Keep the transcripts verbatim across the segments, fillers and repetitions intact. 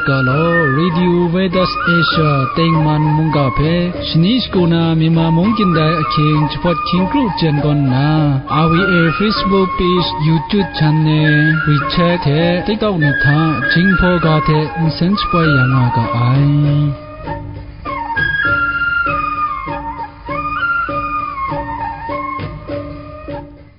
Ga law, Radio Veritas Asia tengman mungga hpe shani shagu na Myanmar mung kyindai ahkying jahpawt hkying kru jen gawn nna, R V A Facebook page, YouTube channel, WeChat hte TikTok ni hta Jinghpaw ga hte nsen shapoi ya nga ga ai.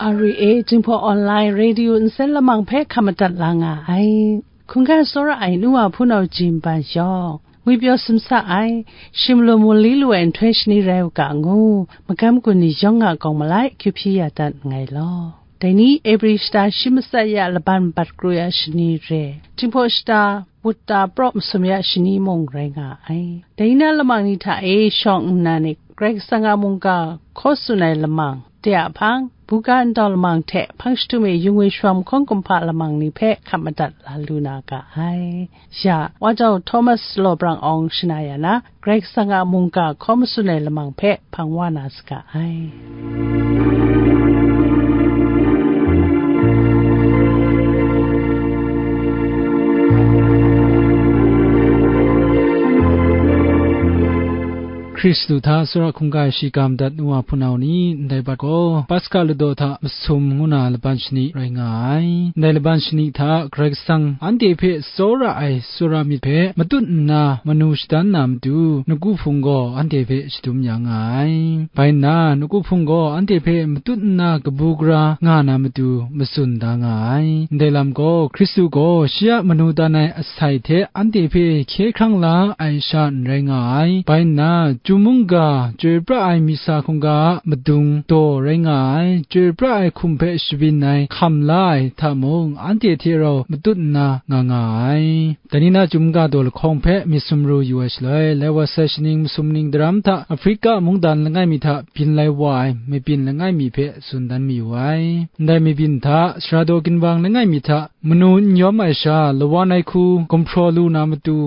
R V A Jinghpaw Online Radio nsen lamang hpe hkam madat la nga ai. Hkungga tsawra ai nu wa hpunau ji nban yawng, ngwi pyaw sumsa ai, shim lu mu li lu ai nhtoi shani rai u ga ngu, magam gun ni yawng a kawng malai kyu hpyi ya dat nngai law. Dai ni Ebri shata shi matsat ya laban bat kru ya shani re, Jinghpaw shata wut ta praw masum ya shani mung rai nga ai. Dai na lamang ni hta e shawng nna ni Karai Kasang a mungga hkaw tsun ai lamang, de a hpang, buga ntau lamang hte hpang jahtum e yung we sharawng hkawng kumhpa lamang ni hpe hkap madat la lu na ga ai. Ya, Wajau Thomas Law Brang Awng shana ya na, Karai Kasang a mungga hkaw matsun ai lamang hpe hpang wa na saga ai. Hkristu hta tsawra hkungga ai shi ga madat nu wa hpunau ni, ndai bat gaw Paska ladaw hta masum ngu na laban shani rai nga ai. Ndai laban shani hta Karai Kasang anhte hpe tsawra ai tsawra myit hpe matut nna manu shadan na matu, nawku hpung gaw anhte hpe shadum ya nga ai. Bai nna, nawku hpung gaw anhte hpe matut nna kabu gara nga na matu, matsun da nga ai. Ndai lam gaw, Hkristu gaw shi a manu dan ai asai hte anhte hpe hkye hkrang la ai sha n rai nga ai. Bai nna, chyum mungga chyoi pra ai misa hkungga a madung daw rai nga ai, chyoi pra ai hkum hpe shabyin ai hkam la ai hta mung, anhte hte rau matut nna nga nga ai. Dai ni na chyum ga daw lahkawng hpe myit sumru yu ai shaloi, lai wa sai shaning masum ning daram hta Afrika mungdan langai mi hta byin lai wa ai mabyin langai mi hpe tsun dan mayu ai. Ndai mabyin hta, sara daw ginwang langai mi hta, manu n yawm ai sha, lawan ai hku gumhpraw lu na matu,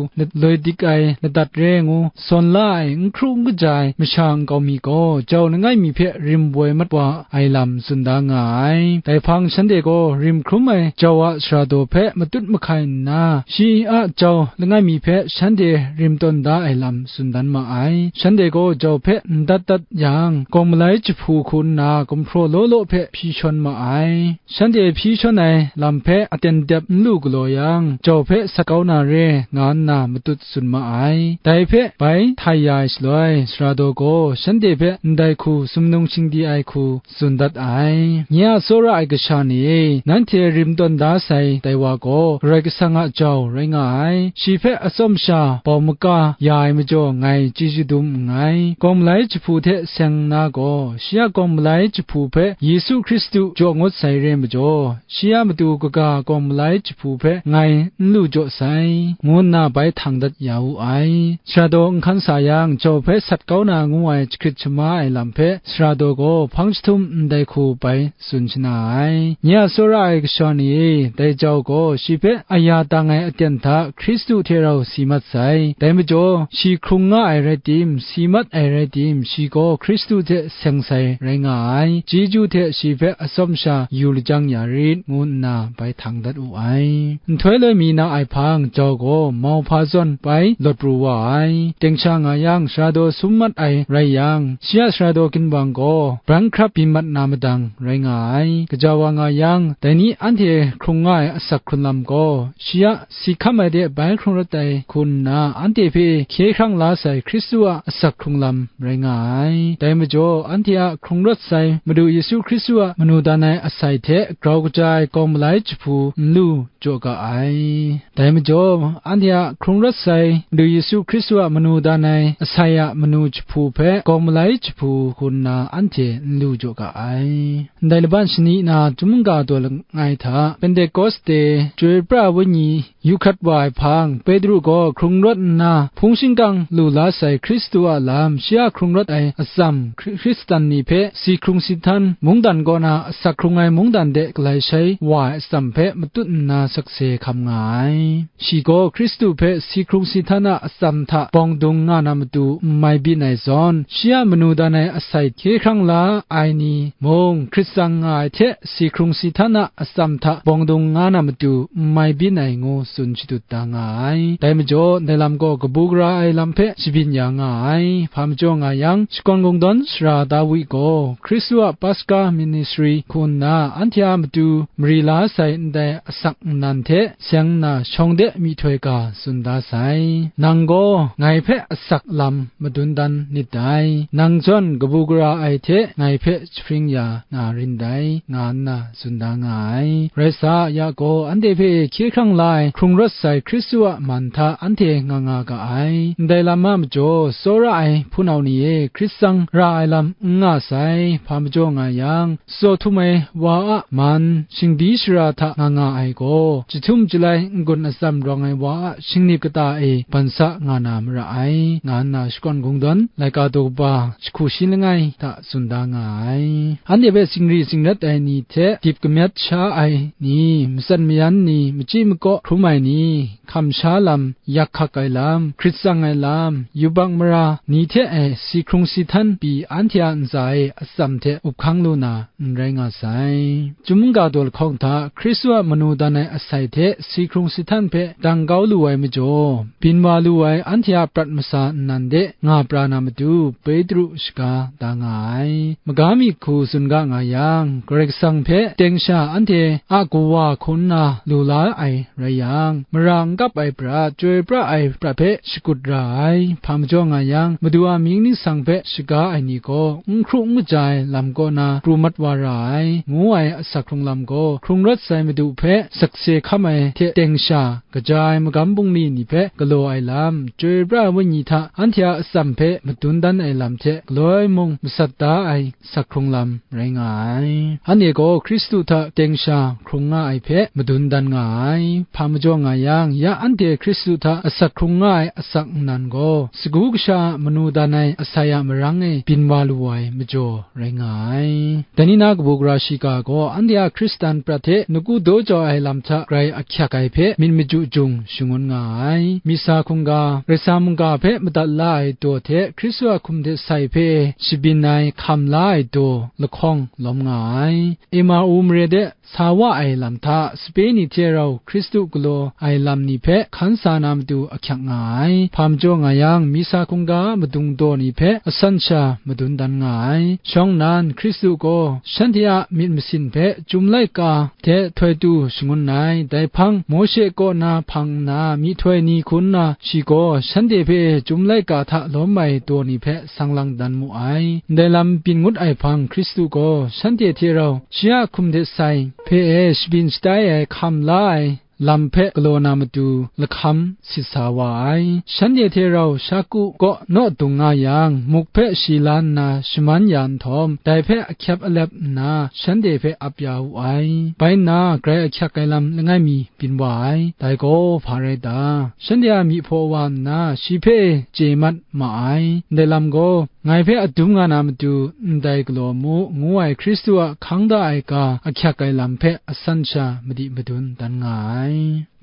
loi dik ai ladat re ngu, sawn la ai, n hkru n kaja ai masha nkau mi gaw, jau langai mi hpe rim woi mat wa ai lam tsun da nga ai. Dai hpang shanhte gaw rim hkrum ai jau a sara daw hpe matut mahkai nna, shi a jau langai mi hpe shanhte rim tawn da ai lam tsun dan ma ai. Shanhte gaw jau hpe n dat dat yang, gawng malai jahpu hku nna gumhpraw law law hpe hpyi shawn ma ai. Shanhte hpyi shawn ai lam hpe aten dep n lu galaw yang, jau hpe sat kau na re, nga nna matut tsun ma ai. Dai hpe bai htai ya ai shaloi, sara daw gaw shanhte hpe ndai hku sumnung shingdi ai hku tsun dat ai. Nye a tsawra ai kasha ni e, nanhte rim tawn da sai dai wa gaw, Karai Kasang a jau rai nga ai. Shi hpe atsawm sha bau maka ya ai majaw ngai chyeju dum nngai. Gawng malai jahpu hte seng nna gaw, shi a gawng malai jahpu hpe Yesu Hkristu jaw ngut sai re majaw, shi a matu kaga gawng malai jahpu hpe ngai n lu jaw sai, ngu nna bai htang dat ya wu ai. Sara daw n hkan sa yang, jau hpe sat kau na ngu ai jahkrit shama ai lam hpe, sara daw gaw hpang jahtum ndai hku bai tsun shana ai. Nye a tsawra ai kasha ni e, dai jau gaw shi hpe aya dang ai aten hta Hkristu hte rau si mat sai. Dai majaw, shi hkrung nga ai rai tim, si mat ai rai tim, shi gaw Hkristu hte seng sai rai nga ai. Chyeju hte shi hpe atsawm sha yu lajang ya rit, ngu nna bai htang dat wu ai. Nhtoi loi mi na ai hpang, jau gaw mauhpa zawn bai lawt pru wa ai. Teng sha nga yang, sara daw sum mat ai rai yang, shi a sara daw ginwang gaw bran hkrap byin mat na madang rai nga ai. Kaja wa nga yang, dai ni anhte hkrung nga ai asak hkrun lam gaw, shi a si hkam ai de bai hkrung rawt ai hku nna, anhte hpe hkye hkrang la sai Hkristu a asak hkrung lam rai nga ai. Dai majaw, anhte a hkrung rawt sai Madu Yesu Hkristu a manu dan ai asai hte grau kaja ai gawng malai jahpu n lu jaw ga ai. Dai majaw, anhte a hkrung rawt sai Madu Yesu Hkristu a manu dan ai asai a manu jahpu hpe gawng malai jahpu hku nna anhte n lu jaw ga ai. Ndai laban shani na chyum ga daw langai hta, Pentekoste chyoi pra ai wenyi yu hkrat wa ai hpang, Petru gaw hkrung rawt nna hpung shingkang lu la sai Hkristu a lam, shi a hkrung rawt ai atsam, Hkri-, Hkristan ni hpe si hkrung si htan mungdan kaw na asak hkrung ai mungdan de galai shai wa ai atsam hpe matut nna sakse hkam nga ai. Shi gaw Hkristu hpe si hkrung si htan a atsam hta bawng dung nga na matu n mai byin ai zawn, shi a manu dan ai asai hkye hkrang la ai ni mung, hkrit tsang nga ai hte si hkrung si htan a atsam hta bawng dung nga na matu n mai byin ai ngu tsun shadut da nga ai. Dai majaw, ndai lam gaw kabu gara ai lam hpe shabyin ya nga ai. Hpa majaw nga yang, shakawn kungdawn sara Dawi gaw Hkristu a Paska ministri hku nna anhte a matu mari la sai ndai asak nnan hte seng nna shawng de myihtoi ga tsun da sai. Nang gaw ngai hpe asak lam madun dan nit dai, nang zawn kabu gara ai hte ngai hpe jahpring ya na rin dai, nga nna tsun da nga ai. Rai sa, ya gaw, anhte hpe hkye hkrang la ai hkrung rawt sai Hkristu a man hta anhte nga nga ga ai. Ndai lam a majaw, tsawra ai hpunau ni e, Hkrit tsang ra ai lam n nga sai, hpa majaw nga yang, tsaw htum ai wa a man, shingdi shara hta nga nga ai gaw, jahtum jalai n-gun atsam rawng ai wa a shingnip kata e ban sa nga na mara ai, nga nna shakawn kungdawn laika daw kaba jahku shi langai hta tsun da nga ai. Anhte hpe singri singrat ai ni hte dip kamyat sha ai ni, matsan mayan ni, machyi makaw hkrum ai ni, hkam sha lam, yak hkak ai lam, hkrit tsang ai lam, yubak mara ni hte e si hkrung si htan pyi anhte a ntsa e atsam hte up hkang lu na n rai nga sai. Chyum mungga daw lahkawng hta Hkristu a manu dan ai asai hte si hkrung si htan hpe dang kau lu ai majaw, byin wa lu ai anhte a prat masa nnan de nga pra na matu Petru shaga da nga ai. Maga mi hku tsun ga nga yang, Karai Kasang hpe teng sha anhte a kawa hku nna lu la ai rai yang, mara n kap ai prat, chyoi pra ai prat hpe shakut ra ai. Hpa majaw nga yang, Madu a mying ningsang hpe shaga ai ni gaw n hkru n kaja ai lam kaw na pru mat wa ra ai, ngu ai asak hkrung lam gaw, hkrung rawt sai Madu hpe sakse hkam ai hte teng sha, kaja ai magam bungli ni hpe galaw ai lam, chyoi pra ai wenyi hta anhte a atsam hpe madun dan ai lam hte galoi mung masat da ai sak hkrung lam rai nga ai. Anhte gaw Hkristu hta teng sha hkrung nga ai hpe madun dan nga ai. Hpa majaw nga yang, ya anhte Hkristu hta asak hkrung nga ai asak nnan gaw, sagu kasha a manu dan ai asai a marang e byin wa lu ai majaw rai nga ai. Dai ni na kabu gara shiga gaw anhte a Hkristan prat hte nawku daw jau ai lam hta grai ahkyak ai hpe myit maju jung shangun nga ai. Misa hkungga, Grai Kasang mungga hpe madat la ai daw hte Hkristu a hkum hte sai hpe shabyin ai hkam la ai daw lahkawng lawm nga ai. Emau mare de sa wa ai lam hta sape ni hte rau Hkristu galaw ai lam ni hpe hkan sa na matu ahkyak nga ai. Hpa majaw nga yang, Misa hkungga a madung daw ni hpe asan sha madun dan nga ai. Shawng nnan, Hkristu gaw shanhte a myit masin hpe Chyum laika hte htoi tu shangun ai. Dai hpang, Mawshe kaw na hpang nna myihtoi ni hku nna, shi gaw shanhte hpe Chyum laika hta lawm ai daw ni hpe sang lang dan mu ai. Ndai lam byin ngut ai hpang, Hkristu gaw shanhte hte rau shi a hkum hte sai hpe e shabyin shatai ai hkam la ai lam hpe galaw na matu lahkam sit sa wa ai. Shanhte hte rau Shaku kaw naw dung nga yang, muk hpe shi la nna shaman ya nhtawm, dai hpe ahkyep alep nna shanhte hpe ap ya wu ai. Bai nna, grai ahkyak ai lam langai mi byin wa ai. Dai gaw hpa rai ta? Shanhte a myi hpaw wa nna, shi hpe chye mat ma ai. Ndai lam gaw, ngai hpe adum nga na matu ndai galaw mu, ngu ai Hkristu a hkang da ai ga ahkyak ai lam hpe asan sha madi madun dan nga ai.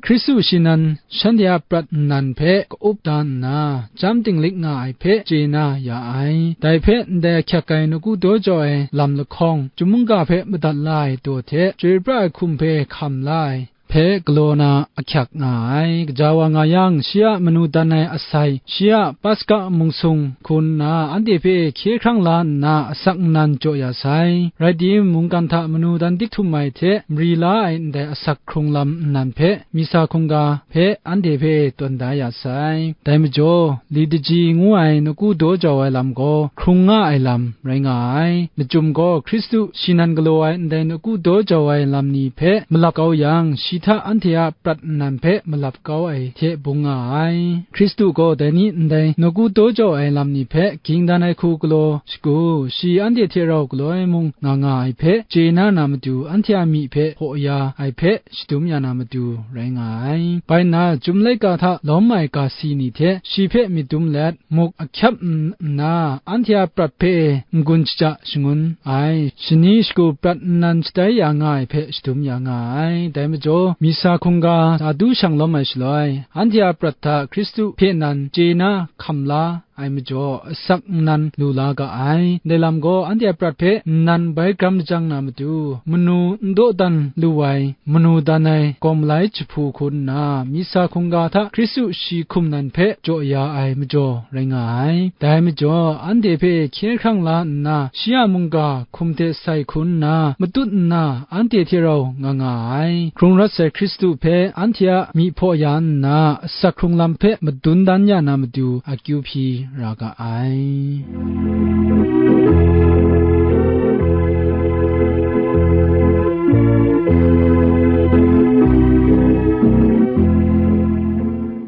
Hkristu shi nan shanhte a prat nnan hpe ka-up da nna, chyam dinglik nga ai hpe chye na ya ai. Dai hpe ndai ahkyak ai nawku daw jau ai lam lahkawng, Chyum mungga hpe madat la ai daw hte, chyoi pra ai hkum hpe hkam la ai hpe galaw na ahkyak nga ai. Gaja wa nga yang, shi a manu dan ai asai, shi a Paska mungsung hku nna anhte hpe hkye hkrang la nna asak nnan jaw ya sai. Rai timung, mungkan hta manu dan dik htum ai hte mari la ai ndai asak hkrung lam nnan hpe, Misa hkungga hpe anhte hpe tawn da ya sai. Dai majaw, Liturgi ngu ai nawku daw jau ai lam gaw hkrung nga ai lam rai nga ai. Machyum gaw, Hkristu shi nan galaw ai ndai nawku daw jau ai lam ni hpe malap kau yang, shi hta anhte a prat nnan hpe malap kau ai hte bung nga ai. Hkristu gaw dai ni ndai nawku daw jau ai lam ni hpe ging dan ai hku galaw shagu, shi anhte hte rau galoi mung nga nga ai hpe chye na na matu, anhte a myi hpe hpaw ya ai hpe shadum ya na matu rai nga ai. Bai nna, Chyum laika hta lawm ai ga si ni hte shi hpe myit dum let, muk ahkyep n-, nna, anhte a prat hpe n-gun shaja shangun ai. Shani shagu prat nnan shatai ya nga ai hpe shadum ya nga ai. Dai majaw, Misa hkungga sa du shang lawm ai shaloi, anhte a prat hta Hkristu hpe nan chye na hkam la ai majaw, asak nnan lu la ga ai. Ndai lam gaw anhte a prat hpe nnan bai gram lajang na matu, manu n dawdan lu ai, manu dan ai gawng malai jahpu hku nna, misa hkungga hta Hkristu shi hkum nan hpe jaw ya ai majaw rai nga ai. Dai majaw, anhte hpe hkye hkrang la nna, shi a mungga hkum hte sai hku nna, matut nna, anhte hte rau nga nga ai. Hkrung rawt sai Hkristu hpe anhte a myi hpaw ya nna, asak hkrung lam hpe madun dan ya na matu akyu hpyi ra ga ai.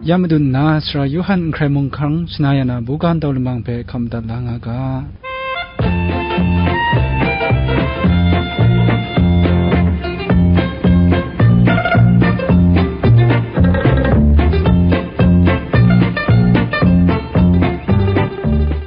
Ya madun nna, Sara Yawhan Nhkrai Mung Hkang shana ya na buga ntau lamang hpe hkam dat la nga ga.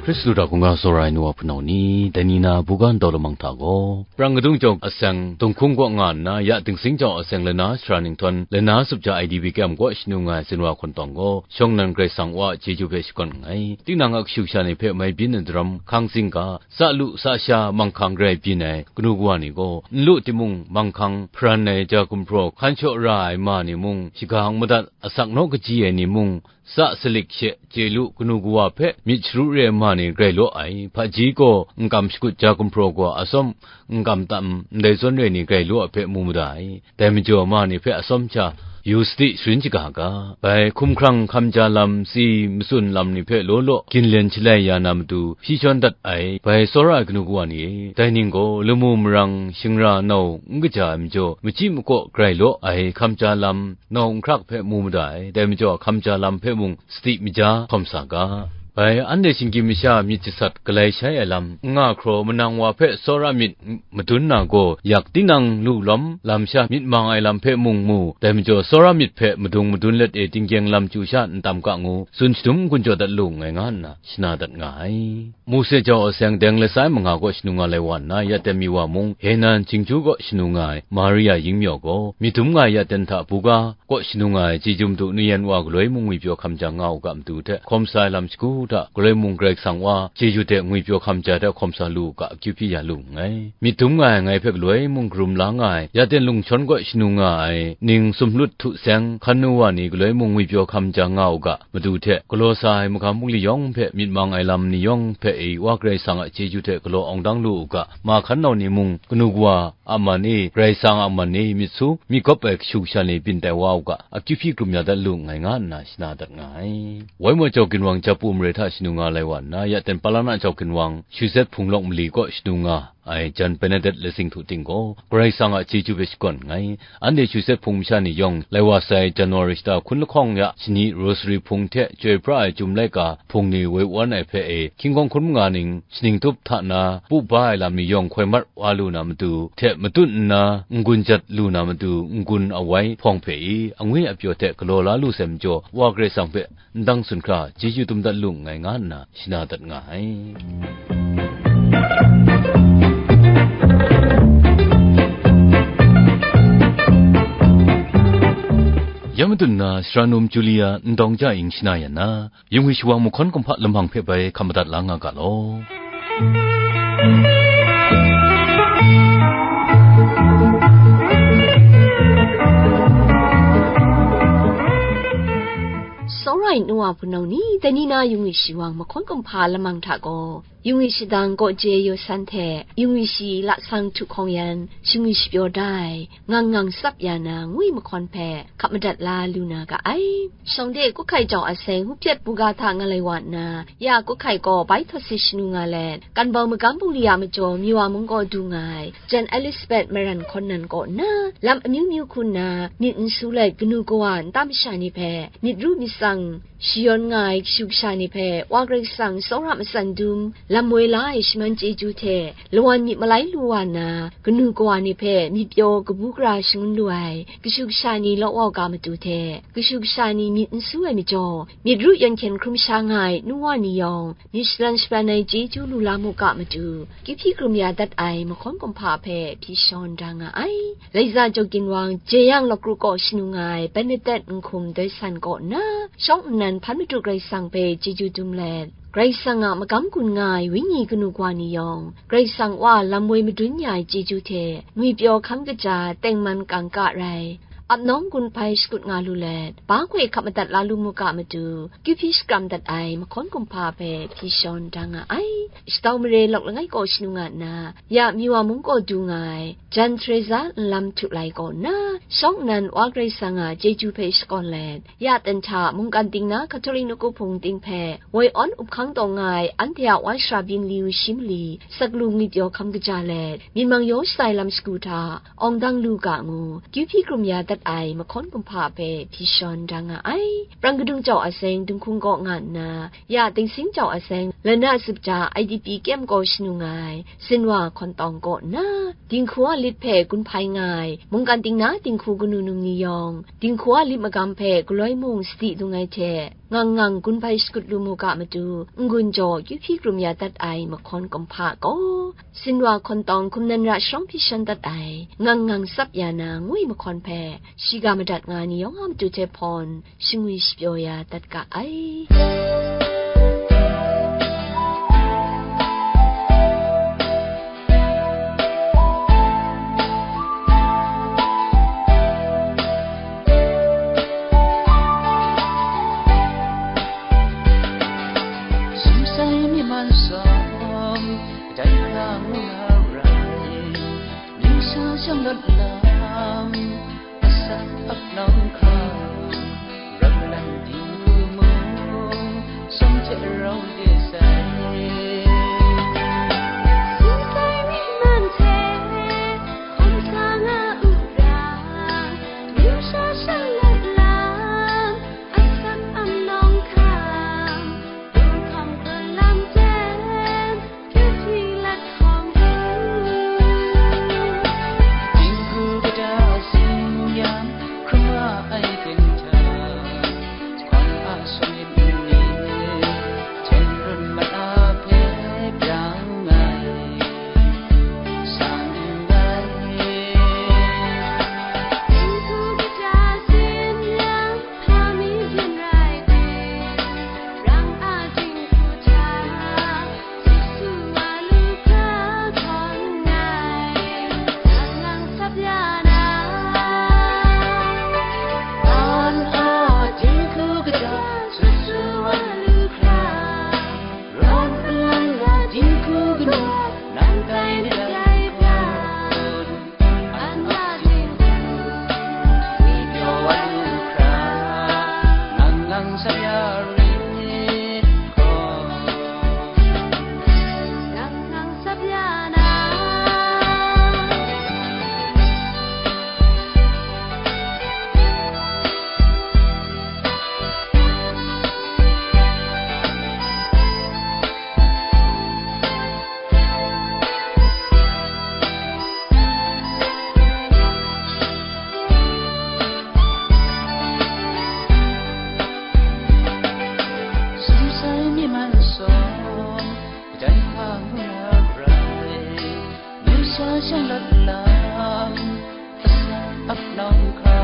Hkristu hta hkungga tsawra ai nu wa hpunau ni, dai ni na buga ntau lamang hta gaw, Prang kadung jawng aseng Dunghkung kaw nga nna, ya Dingsing jawng aseng lana sara ninghtawng lana sup ja I D B K M kaw shanu nga ai zinwa hkun tawng gaw, shawng nnan Karai Kasang wa chyeju hpe shakawn nngai. Tinang a kashu kasha ni hpe mai byin ai daram hkang zingga, sa lu sa sha manghkang rai byin ai kanu kawa ni gaw, n lu timung, manghkang hparan ai ja gumhpraw hkan shaw ra ai ma ni mung, shaga n madat, asak naw kaji ai ni mung, sa salik she chye lu kanu kawa hpe myit sharu re ai ma ni grai law ai, hpaji gaw n kam shakut ja gumhpraw gaw asawm n kam tam ndai zawn re ni grai law ai hpe mu mada ai. Dai majaw ma ni hpe asawm sha yu sadi sharin shaga ga, bai hkumhkrang hkam ja lam, tsi matsun lam ni hpe law law ginlen shalai ya na matu hpyi shawn dat ai, bai tsawra ai kanu kawa ni e, dai ning gaw lamu marang shingra nau n kaja ai majaw, machyi makaw grai law ai hkam ja lam, nau n hkrak hpe mu mada ai, dai majaw hkam ja lam hpe mung sadi maja hkawm sa ga. Bai, anhte shinggyim masha myit jasat galai shai ai lam, n nga hkraw manang wa hpe tsawra myit madun na gaw, yak tinang lu lawm lam sha myit mang ai lam hpe mung mu, dai majaw tsawra myit hpe madung madun let e tinggyeng lam chyu sha n tam ga ngu, tsun shadum n gun jaw dat lu nngai nga nna shana dat nga ai. Mose jau aseng deng lasai manga kaw shanu nga lai wa nna, ya ten mi wa mung, Henan Jinghkyu kaw shanu nga ai Maria Yingmyaw gaw, myit dum nga ai ya ten hta buga kaw shanu nga ai chyeju madu nuyen wa galoi mung ngwipyaw hkam ja nga u ga matu hte hkawm sa ai lam shagu hta, galoi mung Karai Kasang wa chyeju hte ngwipyaw hkam ja hte hkawm sa lu u ga, akyu hpyi ya lu nngai. Myit dum nga ai ngai hpe galoi mung karum la nga ai, ya ten lungshawn kaw shanu nga ai ning sumlut htu seng hkan nu wa ni galoi mung ngwipyaw hkam ja nga u ga, madu hte galaw sa ai magam bungli yawng hpe myit mang ai lam ni yawng hpe e, Wa Karai Kasang a chyeju hte galaw awng dang lu u ga, ma hkan nau ni mung, kanu kawa a man e, Karai Kasang a man e, myit su myit gawp ai kashu kasha ni byin tai wa u ga, akyu hpyi krum ya dat lu nngai nga nna shana dat nga ai. Waimaw jau ginwang Japu mare hta shanu nga lai wa nna, ya ten Palana jau ginwang Shuzet Hpung lawng mali kaw shanu nga ai Jan Benedet Lasing Htu Ting gaw, Karai Kasang a chyeju hpe shakawn nngai. Anhte Shuzet Hpung masha ni yawng, lai wa sai January shata hkun lahkawng ya shani Rosary Hpung hte chyoi pra ai Chyum laika hpung ni woi wan ai hpe e, hkying hkawng hkun manga ning shaning tup hta na pu ba ai lam ni yawng hkoi mat wa lu na matu hte matut nna, n-gun jat lu na matu n-gun awai hpawng hpe i, angwi apyaw hte galaw la lu sai majaw, Wa Karai Kasang hpe ndang sunhkra chyeju dum dat lu nngai nga nna shana dat nga ai. Ya madun na, Sara Num Julia Ndawng Ja Ing shana yan na, yungwi shawang mahkawn kumhpa lamang hpe bai hkam madat la nga ga law. Tsawra ai nu wa hpunau ni, dai ni na yungwi shawang mahkawn kumhpa lamang hta gaw, yungwi shadang kaw je yaw san hte, yungwi shi lasang htu hkawng yan, shingwi shapyaw da ai, ngang ngang tsap ya na ngwi mahkawn hpe hkap madat la lu na ga ai. Shawng de Kuhkai jau aseng Hupyet buga hta nga lai wa nna, ya Kuhkai gaw bai htawt si shanu nga let, Kanbau magam bungli a majaw Miwa mung kaw du nga ai, Jan Elizabeth Maran hkawn nan kaw nna, lam amyu myu hku nna, myit n su let, kanu kawa nta masha ni hpe myit ru myit tsang, Shi yawn nga ai kashu kasha ni hpe Wa Karai Kasang tsawra matsan dum, lam woi la ai shaman chyeju hte lawan myit malai lu wa nna, kanu kawa ni hpe myit pyaw kabu gara shangun lu ai kashu kasha ni law wa u ga matu hte, kashu kasha ni myit n su ai majaw, myit ru yan hkyen hkrum sha nga ai nu wa ni yawng, myit shalan shabran ai chyeju lu la mu ga matu, kyu hpyi krum ya dat ai mahkawn kumhpa hpe hpyi shawn da nga ai. Laiza Jaw Ginwang, Jeyang Lawkru kaw shanu nga ai Bernadette Nhkum doi san kaw nna, shawng nnan hpan Madu Karai Kasang hpe chyeju dum let, Karai Kasang a magam gun nga ai wenyi kanu kawa ni yawng, Karai Kasang Wa lam woi madun ya ai chyeju hte, ngwipyaw hkam kaja tengman kangka rai, ap nawng gun hpai shakut nga lu let, ba hkoi hkap madat la lu mu ga matu, kyu hpyi shakram dat ai mahkawn kumhpa hpe hpyi shawn da nga ai. Shatau mare lawk langai kaw shanu nga nna, ya Miwa mung kaw du nga ai, Jan Teresa nlam htu lai kaw nna, shawng nnan Wa Karai Kasang a chyeju hpe shakawn let, ya ten hta mungkan ting na Catholic nawku hpung ting hpe woi awn up hkang taw nga ai anhte a wa shara byin li u shi mali, sak lu ngwipyaw hkam kaja let, myit mang yaw shatai lam shagu hta, awng dang lu ga ngu, kyu hpyi krum ya dat ai mahkawn kumhpa hpe hpyi shawn da nga ai. Prang kadung jau a seng dinghkung kaw nga nna, ya Teng Sing jau a seng, Lana Zup ja I D P kyem kaw shanu nga ai, Sinwa Hkawn Tawng kaw nna, dinghku a lit hpe gun hpai nga ai, mungkan ting na dinghku kanu num ni yawng, dinghku a lit magam hpe galoi mung sadi dung ai hte, ngang ngang gun hpai shakut lu mu ga matu, n-gun jaw kyu hpyi krum ya dat ai mahkawn kumhpa gaw, Sinwa Hkawn Tawng hkum nan ra sharawng hpyi shawn dat ai, ngang ngang tsap ya na ngwi mahkawn hpe, shiga madat nga ni yawng a matu hte hpawn, shingwi shapyaw ya dat ga ai. Sumsai mi man sawm, kadai hkra ngu na rai, ningsa shanglawt lam, asak ap nau hkra, ram malang di mung, sawm hte rau de sai. Sumsai mi man hte, hkawm sa nga u ra, ningsa shanglawt lam, asak ap nau hkra, hkawm hkra lam ten, Dinghku kata sin yang, hkrum wa ai ten hta, hkawn a sawmyit ni, hten run mat a hpe brang ai, sang ai. Dinghku kata sin yang, hpa mi byin rai tim, rang a dinghku hta, Su su wa lu hkra hkawn nngai, nang nang sap ya na. An a dinghku kata, su su wa lu hkra, rawt malang a dinghku kanu, nang tai ni dai hkra. An a dinghku, ngwi pyaw wa lu hkra, nang nang sap ya rit gaw, nang nang sap ya na. Sumsai mi man sawm, kadai hkra ngu na rai, numsha shanglawt lam, asak ap nau hkra,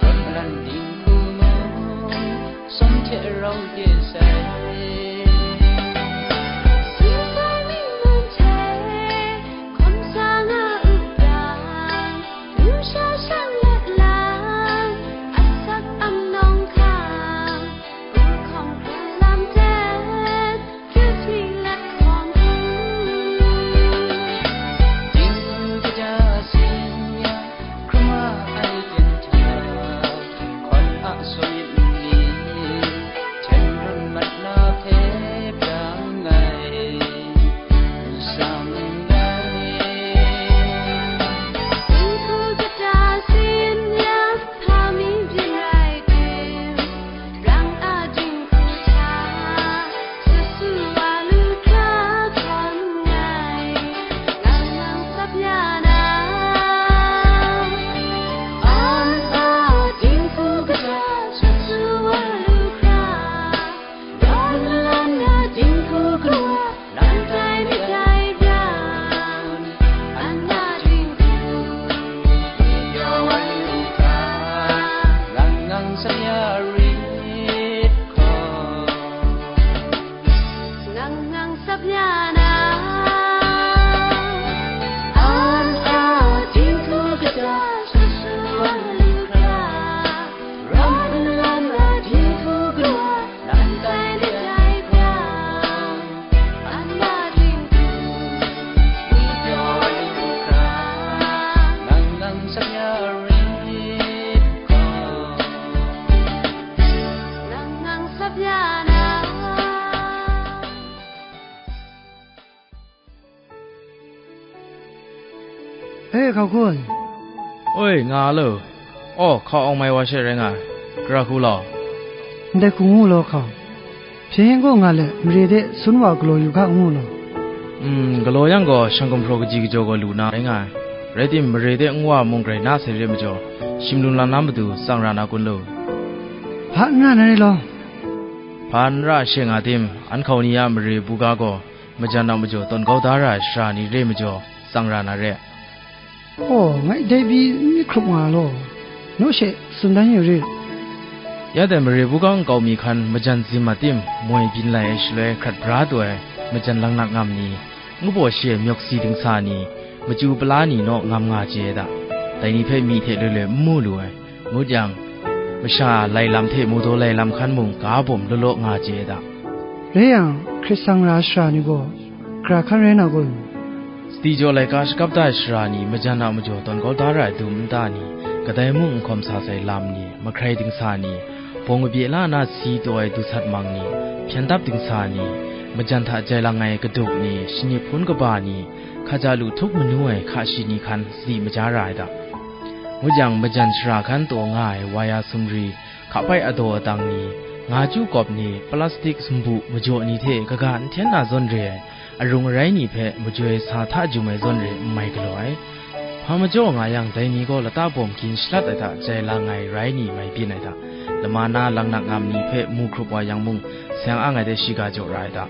Rawt malang dinghku mung, sawm hte rau de sai. Sumsai ming mun hte, hkawm sa nga u ga, numsha shanglawt lam, asak ap nau hkra, hkawm hkra lam ten, Dinghku kata sin yang, hkrum wa ai ten hta, hkawn a sawmyit ni, hten run mat na Hkau hkun. Oi, nga lo. Aw, hkau awng mai wa she rai nga ai. Gara hku law. Ndai hku ngu law hkau. Hpyen gaw nga let, mare de sun wa galaw yu ga ngu law. Mm, galaw yang gaw, shang gumhpraw kaji kajaw gaw lu na rai nga ai. Rai tim, mare de nwa mung grai na sai re majaw, shim lum lam na matu tsang ra na kun lu. Hpa n ra na re law. Hpa n ra she nga tim, an hkau ni a mare buga gaw, majan a majaw tawn kau da ra ai shara ni re majaw, tsang ra na re. Aw, ngai dai pyi n myit hkrup nga law, naw she tsun dan yu rit. Ya dai mare buga nkau mi hkan majan zim a tim, moi byin lai ai shaloi hkrat bra taw ai, majan laknak ngam ni, ngu baw shi ai myawk si dingsa ni, machyu pala ni naw ngam nga chye ai da. Dai ni hpe myi hte loi loi n mu lu ai. Ngut yang, masha lai lam hte mu daw lai lam hkan mung ga bawm law law nga chye ai da. Rai yang, hkrit sang ra ai shara ni gaw, gara hkan rai na kun? Sadi jaw laika shakap da ai shara ni, majan a majaw tawn kau da ra ai dum nta ni, kadai mung n hkawm sa sai lam ni, mahkrai dingsa ni, bawng kabye la na si taw ai du sat mang ni, hpyen dap dingsa ni, majan hta jai lang ai kaduk ni, shani hpun kaba ni, hkaja lu htup manu ai hka shi ni hkan sadi maja ra ai da. Ngut yang, majan shara hkan taw nga ai waya sumri, hkapai adaw adang ni, nga chyu kawp ni, plastik sumbu majaw ni hte kaga n hten na zawn re ai, arung arai ni hpe majoi sa hta jum ai zawn re n mai galaw ai. Hpa majaw nga yang, dai ni gaw lata bawm gin shalat ai hta jai lang ai rai ni mai byin ai hta, lama na laknak ngam ni hpe mu hkrup wa yang mung, seng ang ai de shiga jaw ra ai hta.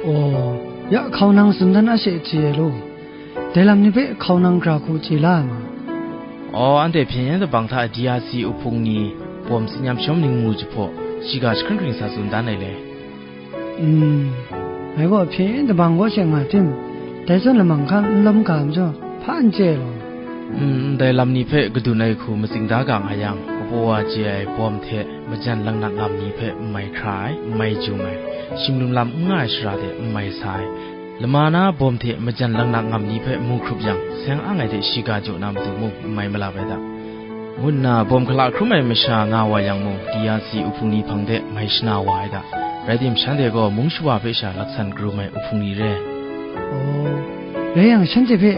Aw, ya hkau nang tsun dan a she chye ai law. Dai lam ni hpe hkau nang gara hku chye la ai ma? Aw, anhte hpyen yen dabang hta D R C uhpung ni bawm tsin yam shawm ning mu jahpaw, shiga jahkring hkring sa tsun dan ai le. Mm, ngai gaw hpyen yen dabang kaw she nga tim, dai zawn lamang hkan n lawm ga majaw, hpa n chye ai law. Mm, ndai lam ni hpe kadun ai hku matsing da ga nga yang, kabaw wa chye ai bawm hte majan laknak ngam ni hpe n mai hkra ai, n mai jum ai, shim lum lam n nga ai shara de n mai sa ai, lama na bawm hte majan laknak ngam ni hpe mu hkrup yang, seng ang ai hte shiga jaw na matu mung n mai malap ai da, ngu nna bawm hkala hkrum ai masha nga wa yang mung, D R C uhpung ni hpang de mai shana wa ai da. Rai tim, shanhte gaw mung shawa hpe sha laksan karum ai uhpung ni re. Aw, rai yang, shanhte hpe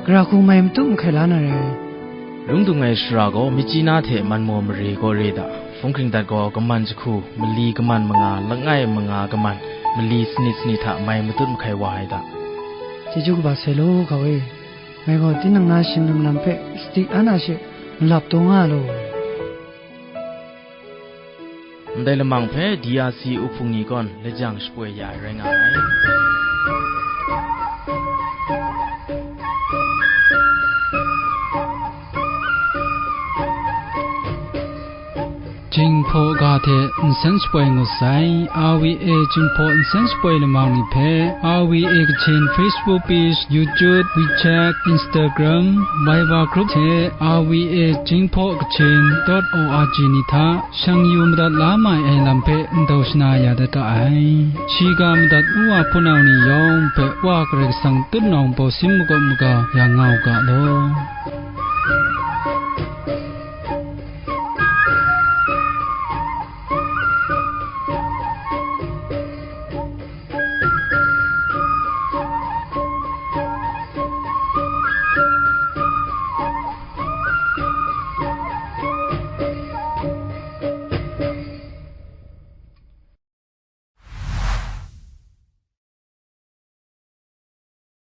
gara hku mai matu mahkai la na rai. Lung dung ai shara gaw, Myitkyina hte Manmaw mare gaw re da. Hpung hkring dat gaw, kaman jahku, mali kaman manga, langai manga kaman, mali sanit sanit hta mai matut mahkai wa ai da. Chyeju kaba sai law, hkau e. Ngai gaw tinang na shim lum lam hpe sadi an a she malap taw nga law. Ndai lamang hpe D R C uhpung ni gaw lajang shapoi ya ai rai nga ai. Jinghpaw ga hte nsen shapoi ngut sai, R V A Jinghpaw nsen shapoi lamang ni hpe, R V A Kachin Facebook page, YouTube, WeChat, Instagram, Viber group hte R V A Jinghpaw Kachin dot O R G ni hta shang yu madat la mai ai lam hpe ndau shana ya dat ga ai. Shiga madat u wa hpunau ni yawng hpe Wa Karai Kasang tutnawng bawsin makawp maga ya nga u ga law.